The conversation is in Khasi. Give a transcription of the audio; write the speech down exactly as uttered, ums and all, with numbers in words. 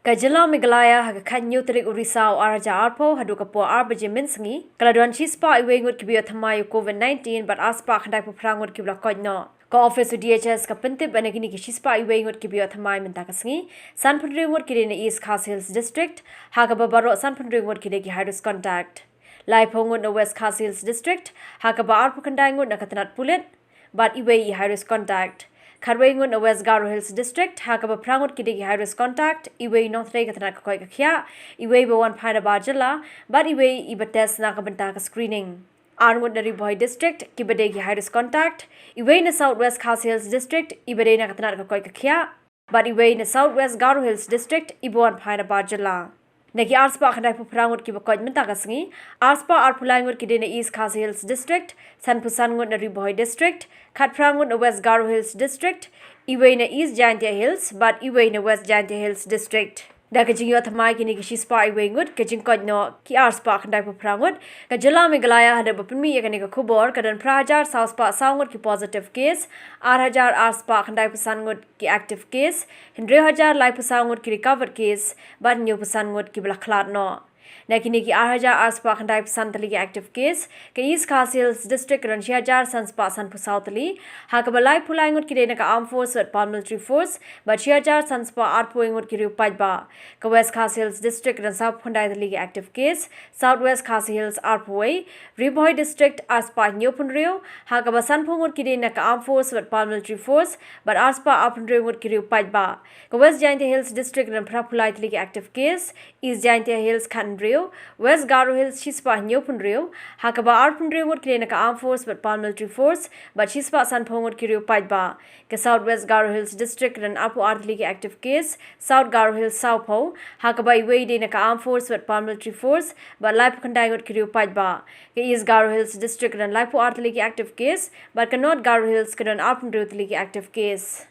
Ka jylla Meghalaya ha ka khathynñiew tarik u Risaw ar hajar arphew haduh ka por ar baje mynsngi ka la don shispah wei ngut kiba ïoh thymmai ïa u COVID nineteen bad arspah khyndaiphew phra ngut kiba la koit noh. Ka office u D H S ka pyntip ba na kine ki shispah wei ngut kiba ïoh thymmai mynta ka sngi, sanphew hynriew ngut ki dei na East Khasi Hills District, ha kaba baroh sanphew hynriew ngut ki dei ki high risk contact. Laiphew ngut na West Khasi Hills District, ha kaba arphew khyndai ngut na ka tnat pulit bad iwei i high risk contact. Khatwei ngut na West Garo Hills District, ha kaba phra ngut ki dei ki high risk contact, iwei i nongtrei ka tnat ka koit ka khiah, iwei ba wan phai na bar jylla, bad iwei iba test na ka bynta ka screening. Ar ngut na Ri Bhoi District kiba dei ki high risk contact, iwei na South West Khasi Hills District iba dei na ka tnat ka koit ka khiah, bad iwei na South West Garo Hills District iba wan phai na bar jylla. Na ki arspah khyndaiphew phra ngut kiba koit mynta ka sngi, arspah arphew lai ngut ki dei na East Khasi Hills District, sanphew san ngut na Ri Bhoi District, khatphra ngut na West Garo Hills District, iwei na East Jaintia Hills bad iwei na West Jaintia Hills District. Da ka jingïoh thymmai kine ki shispah wei ngut, ka jingkoit noh ki arspah khyndaiphew phra ngut. Ka jylla Meghalaya hadien ba pynmih ïa kane ka khubor ka don phra hajar saw spah saw ngut ki positive case, ar hajar arspah khyndaiphew san ngut ki active case, hynriew hajar laiphew saw ngut ki recovered case bad hynñiewphew san ngut kiba la khlad noh. Na kine ki ar hajar arspah khyndaiphew san tylli ki active case, ka East Khasi Hills District ka don shi hajar san spah sanphew saw tylli, ha kaba laiphew lai ngut ki dei na ka Armed Force bad Paramilitary Force bad shi hajar san spah arphew wei ngut ki riew paidbah. Ka West Khasi Hills District ka don sawphew khyndai tylli ki active case, South West Khasi Hills arphew wei, Ri Bhoi District arspah hynñiewphew hynriew, ha kaba sanphew ngut ki dei na ka Armed Force bad Paramilitary Force bad arspah arphew hynriew ngut ki riew paidbah. Ka West Jaintia Hills District ka don phraphew lai tylli ki active case, East Jaintia Hills khathynriew, West Garo Hills shispah hynñiewphew hynriew, ha kaba arphew hynriew ngut ki dei na ka Armed Force bad Paramilitary Force bad shispah sanphew ngut ki riew paidbah. Ka South West Garo Hills District ka don arphew ar tylli ki active case, South Garo Hills sawphew, ha kaba iwei i dei na ka Armed Force bad Paramilitary Force bad laiphew khyndai ngut ki riew paidbah. Ka East Garo Hills District ka don laiphew ar tylli ki active case bad ka North Garo Hills ka don arphew hynriew tylli ki active case.